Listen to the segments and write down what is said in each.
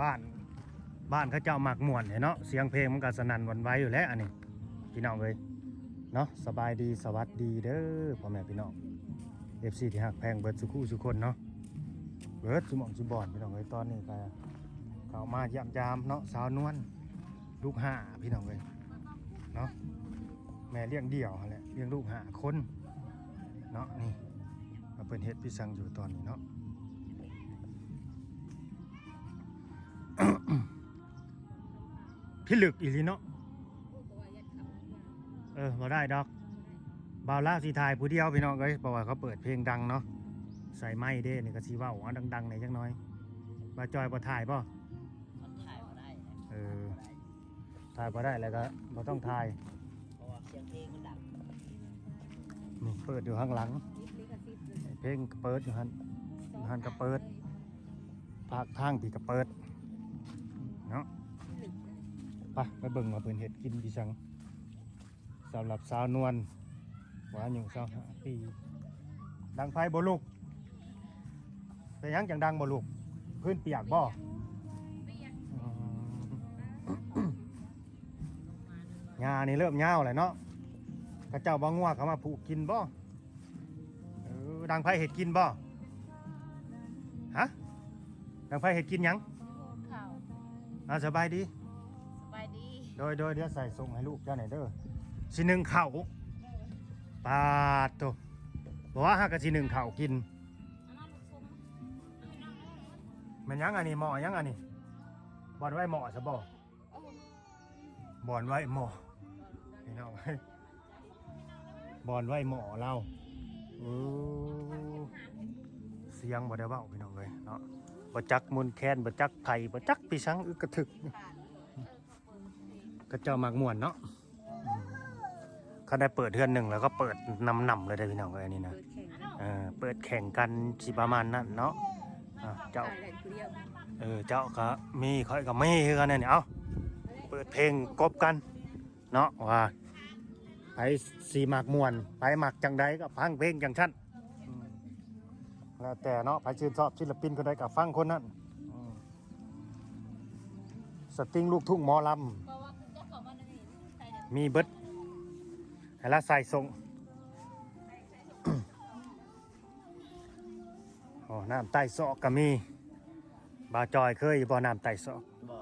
ບ້ານ ບ້ານເຂົາເຈົ້າມັກມ່ວນເດເນາະ ສຽງເພງມັນກໍສະໜັ່ນຫວັ່ນໄຫວຢູ່ແຫຼະ ອັນນີ້ພີ່ນ້ອງເອີຍເນາະ. ສະບາຍດີ ສະຫວັດດີເດີພໍ່ແມ່ພີ່ນ້ອງ ເອັຟຊີ ທີ່ຮັກແພງເບິດສູ່ຄູ່ສູ່ຄົນເນາະ ເບິດສູ່ໝ່ອງສູ່ບ່ອນພີ່ນ້ອງເອີຍ. ຕອນນີ້ກໍເຂົ້າມາຢ້ຽມຢາມເນາະ ສາວນວນ ລູກຫ້າພີ່ນ້ອງເອີຍເນາະ ແມ່ລ້ຽງດ່ຽວຫັ້ນແຫຼະ ລ້ຽງລູກຫ້າຄົນເນາະ. ນີ້ວ່າເພິ່ນເຮັດພິສັງຢູ່ຕອນນີ້ເນາະ ພິລຶກອີ່ຫຼີເນາະ. ເອີ ບໍ່ໄດ້ດອກ ບ່າວລາວຊິຖ່າຍຜູ້ດຽວພີ່ນ້ອງເອີຍ ເພາະວ່າເຂົາເປີດເພງດັງເນາະ ໃສ່ໄມເດ້ ນີ້ກໍຊິເວົ້າເອົາດັງໆແດ່ຈັກໜ່ອຍ. ບ່າວຈອຍບໍ່ຖ່າຍບໍ່? ມັນຖ່າຍບໍ່ໄດ້ນະ ເອີ ຖ່າຍບໍ່ໄດ້ ຖ່າຍບໍ່ໄດ້ແລ້ວກໍບໍ່ຕ້ອງຖ່າຍ ເພາະວ່າສຽງເພງມັນດັງ. ນີ້ເປີດຢູ່ຂ້າງຫຼັງ ຕິດລິຂະສິດເລີຍ ເພງກໍເປີດຢູ່ຫັ້ນ ຢູ່ຫັ້ນກໍເປີດ ພາກທາງພີ້ກໍເປີດເນາະ. ໄປ ໄປເບິ່ງວ່າເພິ່ນເຮັດກິນຄືຫຍັງ ສຳລັບສາວນວນ ວ່າອາຍຸຊາວຫ້າປີ. ດັງໄຟບໍ່ລູກ? ເປັນຫຍັງຈັ່ງດັງບໍ່ລູກ? ພື້ນປຽກບໍ່? ອືມ ຫຍ້ານີ້ເລີ່ມຍາວແລ້ວເນາະ ເຂົາເຈົ້າບໍ່ງົວເຂົາມາຜູກກິນບໍ່? ເອີ ດັງໄຟເຮັດກິນບໍ່? ຮະ? ດັງໄຟເຮັດກິນຫຍັງ? ເຂົ້າ. ອ່າ ສະບາຍດີ ສະບາຍດີ. ໂດຍ ໂດຍ ດຽວໃສ່ສົ່ງໃຫ້ລູກເຈົ້າແດ່ເດີ ຊິໜຶ້ງເຂົ້າ. ປາດໂທ້ ບໍ່ວ່າຫາກະຊິໜຶ້ງເຂົ້າກິນ. ແມ່ນຫຍັງອັນນີ້? ໝໍ້ຫຍັງອັນນີ້? ບ່ອນໄວ້ໝໍ້ຊະບໍ່? ບ່ອນໄວ້ໝໍ້ ພີ່ນ້ອງເອີຍ ບ່ອນໄວ້ໝໍ້ລາວ. ເອີ ສຽງບໍ່ໄດ້ເວົ້າພີ່ນ້ອງເອີຍເນາະ ບໍ່ຈັກມົນແຄນ ບໍ່ຈັກໄຜ ບໍ່ຈັກປີສັງ ອຶກກະທຶກ. ເຂົາເຈົ້າມັກມ່ວນເນາະ ອືມ ຄັນໄດ້ເປີດເຮືອນໜຶ່ງແລ້ວກໍເປີດນຳໆເລີຍເດ້ພີ່ນ້ອງເອີຍ ອັນນີ້ນະ. ເປີດແຂ່ງກັນ ເອີ ເປີດແຂ່ງກັນ ຊິປະມານນັ້ນເນາະ. ອ່າ ເຈົ້າ ເອີ ເຈົ້າກໍມີ ຂ້ອຍກໍມີຄືກັນນີ້. ເອົ້າ ເປີດເພງກົບກັນເນາະ ວ່າໃຜຊິມັກມ່ວນ ໃຜມັກຈັ່ງໃດກໍຟັງເພງຈັ່ງຊັ້ນ. ອືມ ແລ້ວແຕ່ເນາະ ໃຜຊື່ນຊອບສິນລະປິນຄົນໃດກໍຟັງຄົນນັ້ນ. ອືມ ສະຕິງລູກທຸ້ງໝໍລຳ ມີເບິດ ໃຫ້ລາວໃສ່ສົ່ງ. ໂອ້ ນ້ຳໃຕ້ຊອກກໍມີ. ບ່າວຈອຍເຄີຍຢູ່ບໍ່ ນ້ຳໃຕ້ຊອກ? ບໍ່.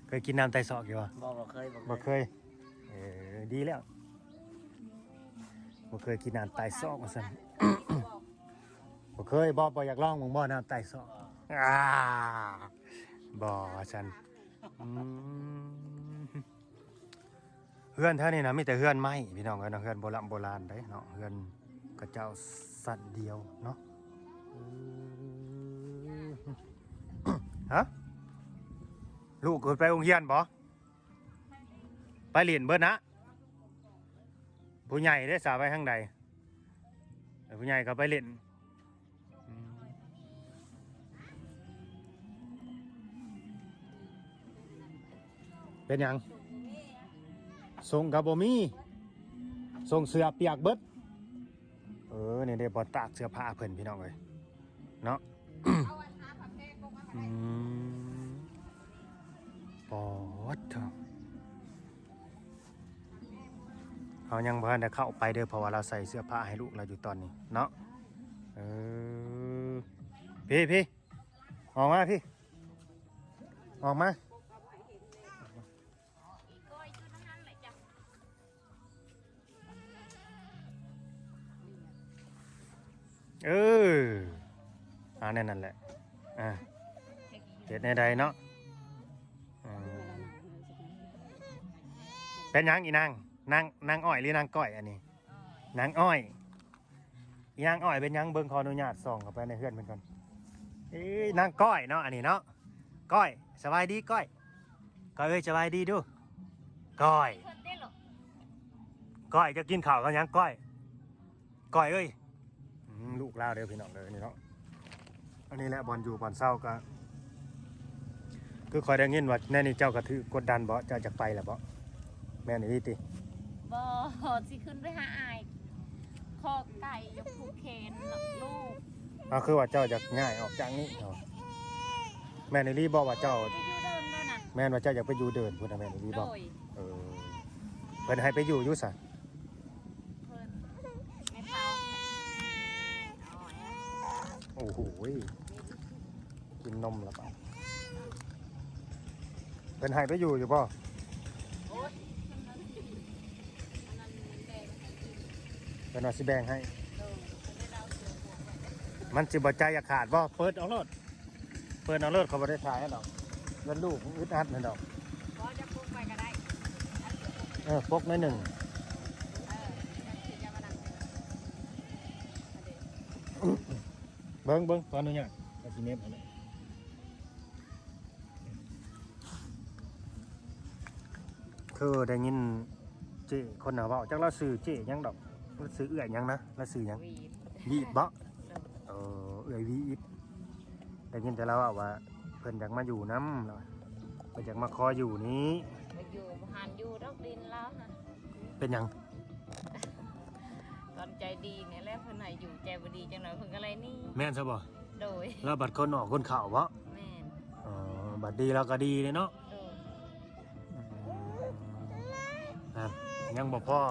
ເຄີຍກິນນ້ຳໃຕ້ຊອກຢູ່ບໍ່? ບໍ່ ບໍ່ເຄີຍ ບໍ່ເຄີຍ ບໍ່ເຄີຍ. ເອີ ດີແລ້ວ ບໍ່ເຄີຍກິນນ້ຳໃຕ້ຊອກວ່າຊັ້ນ. ບໍ່ເຄີຍບໍ່? ບໍ່ຢາກລອງເບິ່ງບໍ່ ນ້ຳໃຕ້ຊອກ? ບໍ່. ອາ ບໍ່ວ່າຊັ້ນ. ອືມ ເຮືອນແຖວນີ້ນະ ມີແຕ່ເຮືອນໄມ້ພີ່ນ້ອງເອີຍເນາະ ເຮືອນໂບລານໂບລານເດ້ເນາະ ເຮືອນເຂົາເຈົ້າຊັ້ນດຽວເນາະ. ເອີ ຮະ? ລູກເພິ່ນໄປໂຮງຮຽນບໍ່? ໄປຫຼິ້ນເບິດນະ. ຜູ້ໃຫຍ່ເດ້ສາ ໄປທາງໃດ? ເອີ ຜູ້ໃຫຍ່ກໍໄປຫຼິ້ນ. ອືມ ເປັນຫຍັງ? ສົ່ງກໍບໍ່ມີ ສົ່ງເສື້ອປຽກເບິດ. ເອີ ນີ້ເດ້ ບ່ອນຕາກເສື້ອຜ້າເພິ່ນ ພີ່ນ້ອງເອີຍເນາະ. ອືມ ປອດເຖາະ. ເຮົາຍັງບໍ່ທັນໄດ້ເຂົ້າໄປເດີ ເພາະວ່າລາວໃສ່ເສື້ອຜ້າໃຫ້ລູກລາວຢູ່ຕອນນີ້ເນາະ. ເອີ ພີ້ ພີ້ ອອກມາພີ້ ອອກມາ. ເອີ ອັນນັ້ນແຫຼະ ອ່າ ເຮັດແນວໃດເນາະ? ອືມ ເປັນຫຍັງອີນາງ? ນາງ ນາງອ້ອຍ ຫຼື ນາງກ້ອຍ? ອັນນີ້ນາງອ້ອຍ. ອີນາງອ້ອຍເປັນຫຍັງ? ເບິ່ງ ຂໍອະນຸຍາດສ່ອງເຂົ້າໄປໃນເຮືອນເພິ່ນກ່ອນ. ເອີ ນາງກ້ອຍເນາະ ອັນນີ້ເນາະ. ກ້ອຍ ສະບາຍດີກ້ອຍ. ກ້ອຍເອີຍ ສະບາຍດີດູ. ກ້ອຍ ກ້ອຍ ເຈົ້າກິນເຂົ້າກັບຫຍັງ? ກ້ອຍ ກ້ອຍເອີຍ. ອືມ ລູກລາວເດີພີ່ນ້ອງເດີ ນີ້ເນາະ. ອັນນີ້ແຫຼະ ບ່ອນຢູ່ບ່ອນເຊົາກໍ ຄືຂ້ອຍໄດ້ຍິນວ່າແນວນີ້ເຈົ້າກໍຖືກກົດດັນບໍ? ເຈົ້າຢາກໄປແລ້ວບໍ? ແມ່ນອີ່ຫຼີຕິ? ບໍ່ ຊິຂຶ້ນໄປຫາອ້າຍ ຂໍໄກ່ຢູ່ພູແຄນນະລູກ. ເອົາ ຄືວ່າເຈົ້າຢາກຍ້າຍອອກຈາກນີ້ເນາະ? ແມ່ນອີ່ຫຼີບໍ່ວ່າເຈົ້າ ໄປຢູ່ເດີ່ນແລ້ວນະ ແມ່ນວ່າເຈົ້າຢາກໄປຢູ່ເດີ່ນພຸ້ນນະ ແມ່ນອີ່ຫຼີບໍ່? ໂດຍ ເອີ ເພິ່ນໃຫ້ໄປຢູ່ຢູ່ຊະ? ເພິ່ນ ແມ່ເຖົ້າ ໂອ້ໂຫຍ ກິນນົມແລ້ວບາດ ເພິ່ນໃຫ້ໄປຢູ່ຢູ່ບໍ່? ໂອ້ຍ ເພິ່ນວ່າຊິແບ່ງໃຫ້ ໂດຍ ມັນຊິບໍ່ໃຈຢາກຂາດບໍ່? ເປີດອອກໂລດ ເປີດເອົາໂລດ ເຂົາບໍ່ໄດ້ຖ່າຍໃຫ້ດອກ ເພິ່ນລູກອຶດອັດນັ້ນດອກ ບໍ່ ຈະປຸກໄປກໍໄດ້ ເອີ ປົກໜ້ອຍໜຶ່ງ ເອີ ຈັກຊິຈະມານັ່ງ ເບິ່ງ ເບິ່ງ ຂໍອະນຸຍາດ ວ່າຊິເມັບໃຫ້ແຫຼະ ຄືໄດ້ຍິນເຈ້ຄົນໜ້າເວົ້າ ຈັກລາວຊື່ເຈ້ຫຍັງດອກ ລາວຊື່ເອື້ອຍຫຍັງນະ ລາວຊື່ຫຍັງ? ວີດ ວີດບໍ? ເອີ ເອື້ອຍວີດ ໄດ້ຍິນແຕ່ລາວເວົ້າວ່າ ເພິ່ນຢາກມາຢູ່ນຳ ເພິ່ນຢາກມາຂໍຢູ່ນີ້ ໄປຢູ່ ບໍ່ຫັນຢູ່ດອກດິນລາວຫັ້ນ ເປັນຫຍັງ? ຕອນໃຈດີນີ້ແຫຼະ ເພິ່ນໃຫ້ຢູ່ ໃຈບໍ່ດີຈັກໜ້ອຍເພິ່ນກໍໄລ່ໜີ ແມ່ນຊະບໍ່? ໂດຍ ລາວບັດຄົນອອກຄົນເຂົ້າບໍ? ແມ່ນ ອໍ ບັດດີລາວກໍດີເດ້ເນາະ ໂດຍ ອືມ ນັ້ນ ຍັງບໍ່ພໍ ອໍ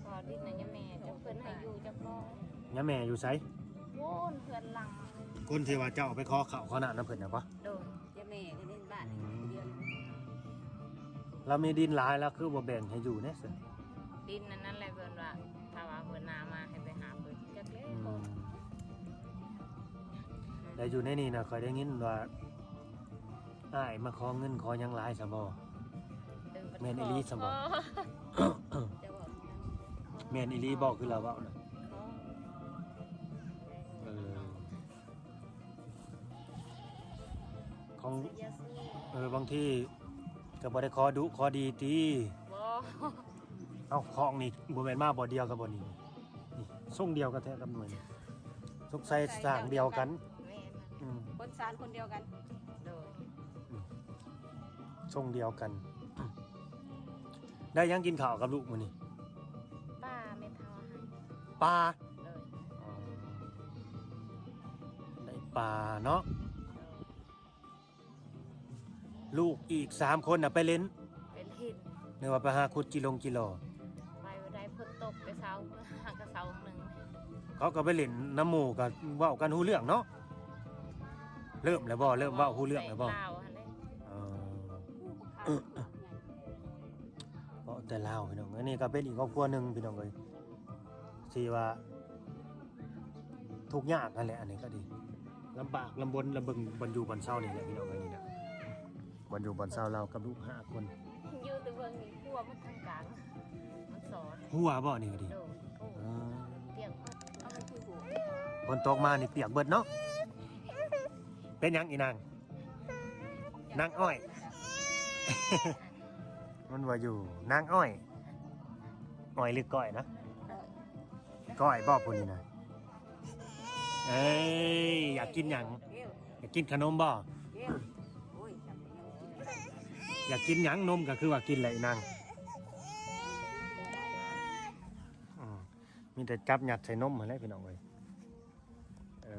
ພໍດິນນະຍາແມ່ ເຈົ້າເພິ່ນໃຫ້ຢູ່ຈັກບໍ່? ຍາແມ່ຢູ່ໃສ? ໂອ້ນ ເຮືອນຫຼັງ ຄົນທີ່ວ່າເຈົ້າໄປຂໍເຂົ້າຂໍນ້ຳນຳເພິ່ນນະບໍ? ໂດຍ ຍາແມ່ກໍເປັນບ້ານ ອືມ ຄົນດຽວ ລາວມີດິນຫຼາຍ ລາວຄືບໍ່ແບ່ງໃຫ້ຢູ່ແດ່ຊະ? ດິນອັນນັ້ນແຫຼະ ເພິ່ນວ່າ ຖ້າວ່າເພິ່ນໜ້າມາໃຫ້ໄປຫາເພິ່ນ ຈັກແລ້ວ ອືມ ແຕ່ຢູ່ໃນນີ້ນະ ຂ້ອຍໄດ້ຍິນວ່າ ອ້າຍມາຂໍເງິນຂໍຫຍັງຫຼາຍຊະບໍ່? ເອີ ແມ່ນອີ່ຫຼີຊະບໍ່? ເຈົ້າເວົ້າ ແມ່ນອີ່ຫຼີບໍ່? ຄືລາວເວົ້ານະ ຂໍ ເອີ ຂອງ ເອີ ບາງທີກໍບໍ່ໄດ້ຂໍດຸຂໍດີຕິ? ບໍ່ ເອົ້າ ຂອງນີ້ບໍ່ແມ່ນມາບໍ່ດຽວກັນບໍ່ນີ້? ນີ້ຊົງດຽວກັນແທ້ກັບໜ່ວຍນີ້ ສົງໄສສ້າງດຽວກັນ ແມ່ນ ອືມ ຄົນສານຄົນດຽວກັນ ໂດຍ ອືມ ຊົງດຽວກັນ ໄດ້ຫຍັງກິນເຂົ້າກັບລູກມື້ນີ້? ປາ ແມ່ເຖົ້າໃຫ້ ປາ ໂດຍ ອໍ ໄດ້ປາເນາະ ໂດຍ ລູກອີກສາມຄົນນະໄປຫຼິ້ນ? ໄປຫຼິ້ນ ນຶກວ່າໄປຫາຂຸດຈີ່ລົງຈີ່ຫຼໍ່ ໄປບໍ່ໄດ້ ຝົນຕົກແຕ່ເຊົ້າ ຫາກະເຊົ້າໜຶ່ງ ເຂົາກໍໄປຫຼິ້ນນຳໝູ່ ກໍເວົ້າກັນຮູ້ເລື່ອງເນາະ ເລີ່ມແລ້ວບໍ່? ເລີ່ມເວົ້າຮູ້ເລື່ອງແລ້ວບໍ່? ເວົ້າແຕ່ລາວຫັ້ນແຫຼະ ເອີ ເວົ້າແຕ່ລາວ ພີ່ນ້ອງ ອັນນີ້ກໍເປັນອີກຄອບຄົວໜຶ່ງ ພີ່ນ້ອງເອີຍ ທີ່ວ່າທຸກຍາກຫັ້ນແຫຼະ ອັນນີ້ກໍດີ ລຳບາກລຳບົນ ລະເບິ່ງບ່ອນຢູ່ບ່ອນເຊົານີ້ແຫຼະ ພີ່ນ້ອງເອີຍ ນີ້ນະ ບ່ອນຢູ່ບ່ອນເຊົາລາວກັບລູກຫ້າຄົນ ຢູ່ແຕ່ເບິ່ງນີ້ ຮົ້ວໝົດທັງກາງ ມັນສອນ ຮົ້ວບໍ່ນີ້ກໍດີ? ໂດຍ ໂອ້ ເອີ ປຽກໝົດ ເອົາມັນຄືຮົ້ວ ຝົນຕົກມານີ້ປຽກເບິດເນາະ ເປັນຫຍັງອີນາງ? ນາງອ້ອຍ ມັນບໍ່ຢູ່ ນາງອ້ອຍ ອ້ອຍຫຼືກ້ອຍນະ? ກ້ອຍບໍ່ຜູ້ນີ້ນະ? ເອີຍ ຢາກກິນຫຍັງ? ຢາກກິນຂະໜົມບໍ່? ຢາກກິນຫຍັງ? ນົມກໍຄືວ່າກິນແຫຼະອີນາງ ອືມ ມີແຕ່ຈັບຍັດໃສ່ນົມຫັ້ນແຫຼະ ພີ່ນ້ອງເອີຍ ເອີ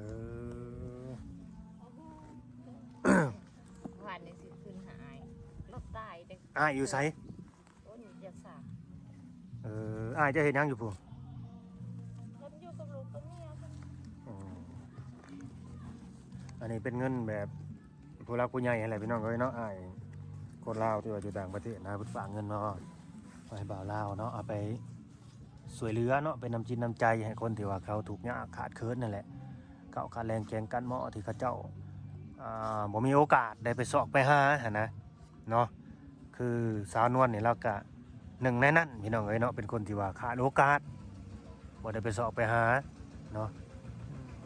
ວານນີ້ຊິຂຶ້ນຫາອ້າຍ ລົດຕາຍເດ້ ອ້າຍຢູ່ໃສ? ໂອ້ຍ ຢ່າສາ ເອີ ອ້າຍເຈົ້າເຮັດຫຍັງຢູ່ພຸ້ນ? ເພິ່ນຢູ່ກັບລູກກັບເມຍເພິ່ນ ອືມ ອັນນີ້ເປັນເງິນແບບຜູ້ຫຼັກຜູ້ໃຫຍ່ຫັ້ນແຫຼະ ພີ່ນ້ອງເອີຍເນາະ ອ້າຍຄົນລາວທີ່ວ່າຢູ່ຕ່າງປະເທດນະ ເພິ່ນຝາກເງິນມາໃຫ້ບ່າວລາວເນາະ ເອົາໄປ ຊ່ວຍເຫຼືອເນາະ ເປັນນ້ຳຈິດນ້ຳໃຈໃຫ້ຄົນທີ່ວ່າເຂົາທຸກຍາກຂາດເຂີນນັ້ນແຫຼະ ເຂົາຂາດແລງແກງກັນເໝາະ ທີ່ເຂົາເຈົ້າ ອ່າ ບໍ່ມີໂອກາດໄດ້ໄປຊອກໄປຫາຫັ້ນນະເນາະ ຄືສາວນວນນີ້ລາວກະໜຶ່ງໃນນັ້ນ ພີ່ນ້ອງເອີຍເນາະ ເປັນຄົນທີ່ວ່າຂາດໂອກາດ ບໍ່ໄດ້ໄປຊອກໄປຫາເນາະ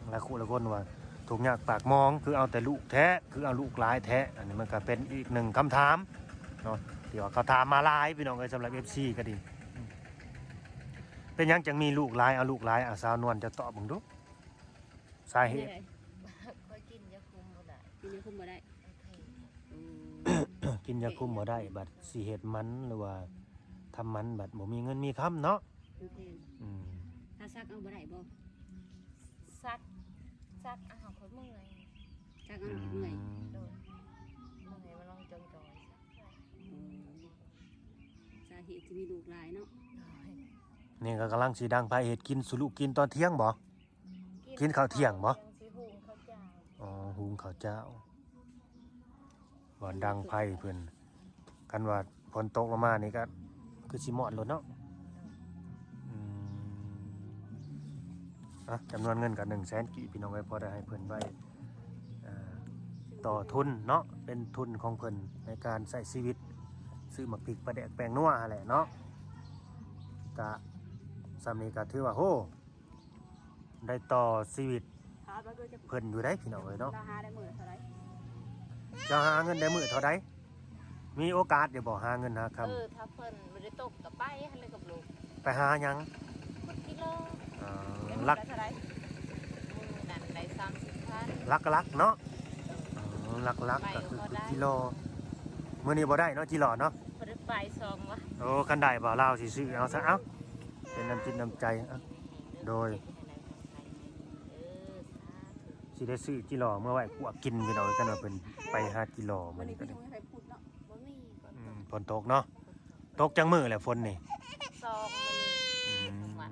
ຫຼາຍຄູ່ຫຼາຍຄົນວ່າທຸກຍາກປາກໝອງ ຄືເອົາແຕ່ລູກແທ້ ຄືເອົາລູກຫຼາຍແທ້ ອັນນີ້ມັນກະເປັນອີກໜຶ່ງຄຳຖາມ ເນາະ ທີ່ວ່າເຂົາຖາມມາຫຼາຍ ພີ່ນ້ອງເອີຍ ສຳລັບເອັຟຊີກໍດີ ເປັນຫຍັງຈັ່ງມີລູກຫຼາຍ ເອົາລູກຫຼາຍ ອາ ສາວນວນ ເຈົ້າຕອບເບິ່ງດູ ສາເຫດ? ຂ້ອຍກິນຢາຄຸມບໍ່ໄດ້ ກິນຢາຄຸມບໍ່ໄດ້ ໂອເຄ ອືມ ກິນຢາຄຸມບໍ່ໄດ້ ບັດຊິເຮັດໝັນ ຫຼືວ່າທຳໝັນ ບັດບໍ່ມີເງິນມີຄຳເນາະ ໂອເຄ ອືມ ຖ້າສັກເອົາບໍ່ໄດ້ບໍ່? ສັກ ສັກ ອ້າວ ຂ້ອຍເມື່ອຍ ຈັກ ອືມ ເມື່ອຍ ໂດຍ ເມື່ອຍ ມາລອງຈອງຈອຍ ໂອ້ ສາເຫດທີ່ມີລູກຫຼາຍເນາະ ໂດຍ ນີ້ກໍກຳລັງຊິດັງໄຟເຮັດກິນສູ່ລູກກິນຕອນທ່ຽງບໍ? ກິນ ກິນເຂົ້າທ່ຽງບໍ? ຊິຫຸງເຂົ້າເຈົ້າ ອໍ ຫຸງເຂົ້າເຈົ້າ ບ່ອນດັງໄຟເພິ່ນ ຄັນວ່າຝົນຕົກລົງມານີ້ກໍຄືຊິມອດໂລດເນາະ ອືມ ອ່ະ ຈຳນວນເງິນກໍໜຶ່ງແສນກີບ ພີ່ນ້ອງເອີຍ ພໍໄດ້ໃຫ້ເພິ່ນໄວ້ ເອີ ຕໍ່ທຶນເນາະ ເປັນທຶນຂອງເພິ່ນໃນການໃຊ້ຊີວິດ ຊື້ໝາກພິກ ປາແດກ ແປ້ງນົວຫັ້ນແຫຼະເນາະ ກະສ່ຳນີ້ກໍຖືວ່າ ໂຫ ໄດ້ຕໍ່ຊີວິດເພິ່ນຢູ່ໄດ໋ ພີ່ນ້ອງເອີຍເນາະ ລາວຫາໄດ້ມື້ເທົ່າໃດ? ເຈົ້າຫາເງິນໄດ້ມື້ເທົ່າໃດ? ມີໂອກາດຢູ່ບໍ່ຫາເງິນຫາຄຳ? ເອີ ຖ້າເພິ່ນບໍ່ໄດ້ຕົກກໍໄປຫັ້ນແຫຼະກັບລູກ ໄປຫາຫຍັງ? ຂຸດກິໂລ ອ່າ ໄດ້ມື້ລະເທົ່າໃດ? ມື້ນັ້ນໄດ້ສາມສິບພັນ ຫຼັກໆເນາະ ເອີ ຫຼັກໆກໍຄືຂຸດກິໂລ ມື້ນີ້ບໍ່ໄດ້ເນາະ ຈິຫຼໍເນາະ ບໍ່ໄດ້ໄປສອງວັນ ໂອ້ ຄັນໄດ້ບ່າວລາວຊິຊື້ເອົາຊະ ເອົ້າ ເປັນນ້ຳຈິດນ້ຳໃຈ ເອົ້າ ໂດຍ ຊິໄດ້ຊື້ຈິຫຼໍເມືອໄວ້ກວກກິນ ພີ່ນ້ອງ ຄັນວ່າເພິ່ນໄປຫາຈິຫຼໍມື້ນີ້ກໍໄດ້ ອືມ ຝົນຕົກເນາະ ຕົກຈັກມື້ແລ້ວຝົນນີ້? ສອງມື້ນີ້ ອືມ ສອງວັນ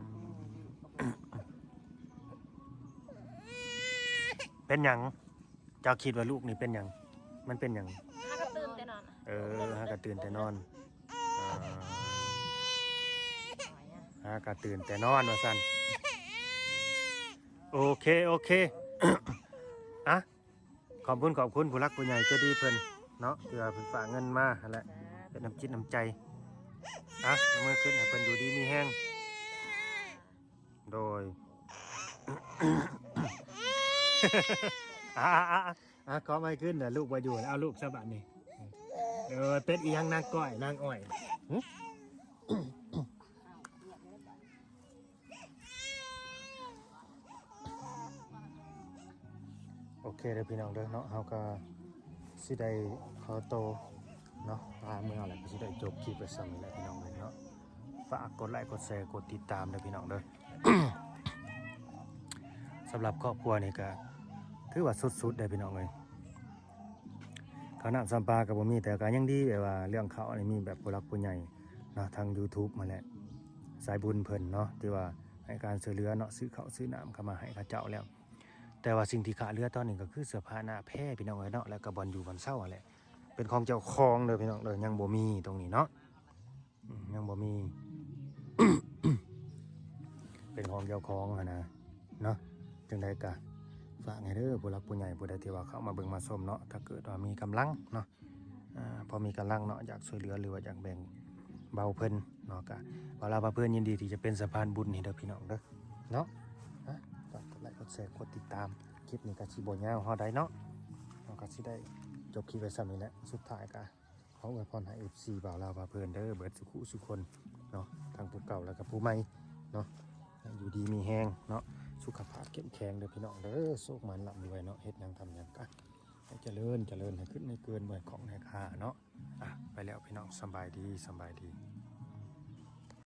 ເປັນຫຍັງ? ເຈົ້າຄິດວ່າລູກນີ້ເປັນຫຍັງ? ມັນເປັນຫຍັງ? ຫາກະຕື່ນແຕ່ນອນ ເອີ ຫາກະຕື່ນແຕ່ນອນ ອ່າ ຫາກະຕື່ນແຕ່ນອນວ່າຊັ້ນ ໂອເຄ ໂອເຄ ອ່ະ ຂອບຄຸນ ຂອບຄຸນຜູ້ຫຼັກຜູ້ໃຫຍ່ໃຈດີເພິ່ນເນາະ ທີ່ວ່າເພິ່ນຝາກເງິນມາຫັ້ນແຫຼະ ເປັນນ້ຳຈິດນ້ຳໃຈ ອ່ະ ເອົາເມືອຄືນໃຫ້ເພິ່ນຢູ່ດີມີແຮງ ໂດຍ ອ່າ ອ່າ ອ່າ ອ່າ ຂໍໃໝ່ຄືນນະ ລູກບໍ່ຢູ່ແລ້ວ ເອົາລູກຊະບາດນີ້ ເອີ ເປັນອີຫຍັງນາງກ້ອຍ ນາງອ້ອຍ ຫຶ? ໂອເຄເດີພີ່ນ້ອງເດີເນາະ ເຮົາກໍຊິໄດ້ຂໍໂຕເນາະ ລາເມືອແລ້ວ ກໍຊິໄດ້ຈົບຄລິບໄວ້ສ່ຳນີ້ແຫຼະພີ່ນ້ອງເອີຍເນາະ ຝາກກົດໄລກົດແຊກົດຕິດຕາມເດີພີ່ນ້ອງເດີ ສຳລັບຄອບຄົວນີ້ກໍຖືວ່າສຸດໆເດີພີ່ນ້ອງເອີຍ ເຂົ້ານ້ຳຊຳປາກໍບໍ່ມີ ແຕ່ກໍຍັງດີແບບວ່າເລື່ອງເຂົ້ານີ້ມີແບບຜູ້ຫຼັກຜູ້ໃຫຍ່ເນາະ ທາງຢູທູບຫັ້ນແຫຼະ ສາຍບຸນເພິ່ນເນາະ ທີ່ວ່າໃຫ້ການຊ່ວຍເຫຼືອເນາະ ຊື້ເຂົ້າຊື້ນ້ຳເຂົ້າມາໃຫ້ເຂົາເຈົ້າແລ້ວ ແຕ່ວ່າສິ່ງທີ່ຂາດເຫຼືອຕອນນີ້ກໍຄືເສື້ອຜ້າໜ້າແພພີ່ນ້ອງເອີຍເນາະ ແລ້ວກໍບ່ອນຢູ່ບ່ອນເຊົາຫັ້ນແຫຼະ ເປັນຂອງເຈົ້າຂອງເດີພີ່ນ້ອງເດີ ຍັງບໍ່ມີຕົງນີ້ເນາະ ອືມ ຍັງບໍ່ມີ ເປັນຂອງເຈົ້າຂອງຫັ້ນນະເນາະ ຈັ່ງໃດກະຝາກແດ່ເດີ ຜູ້ຫຼັກຜູ້ໃຫຍ່ຜູ້ໃດທີ່ວ່າເຂົ້າມາເບິ່ງມາຊົມເນາະ ຖ້າເກີດວ່າມີກຳລັງເນາະ ອ່າ ພໍມີກຳລັງເນາະ ຢາກຊ່ວຍເຫຼືອ ຫຼືວ່າຢາກແບ່ງເບົາເພິ່ນເນາະ ກະບ່າວລາວພາເພິ່ນຍິນດີທີ່ຈະເປັນສະພານບຸນໃຫ້ເດີພີ່ນ້ອງເດີເນາະ ອ່ະ ຝາກກົດໄລກົດແຊກົດຕິດຕາມ ຄລິບນີ້ກະຊິບໍ່ຍາວເທົ່າໃດເນາະ ເຮົາກະຊິໄດ້ຈົບຄລິບໄວ້ສ່ຳນີ້ແຫຼະ ສຸດທ້າຍກະ ຂໍອວຍພອນໃຫ້ເອັຟຊີບ່າວລາວພາເພີນເດີ ເບິດສູ່ຄູ່ສູ່ຄົນເນາະ ທັງຜູ້ເກົ່າແລ້ວກໍຜູ້ໃໝ່ເນາະ ໃຫ້ຢູ່ດີມີແຮງເນາະ ສຸຂະພາບເຂັ້ມແຂງເດີພີ່ນ້ອງເດີ ໂຊກໝານລ່ຳລວຍເນາະ ເຮັດຫຍັງທຳຫຍັງກະໃຫ້ຈະເລີນຈະເລີນ ໃຫ້ຂຶ້ນໃຫ້ເກີນ ບໍ່ໃຫ້ຂອງໃຫ້ຄ່າເນາະ ອ່ະ ໄປແລ້ວພີ່ນ້ອງ ສຳບາຍດີ ສຳບາຍດີ.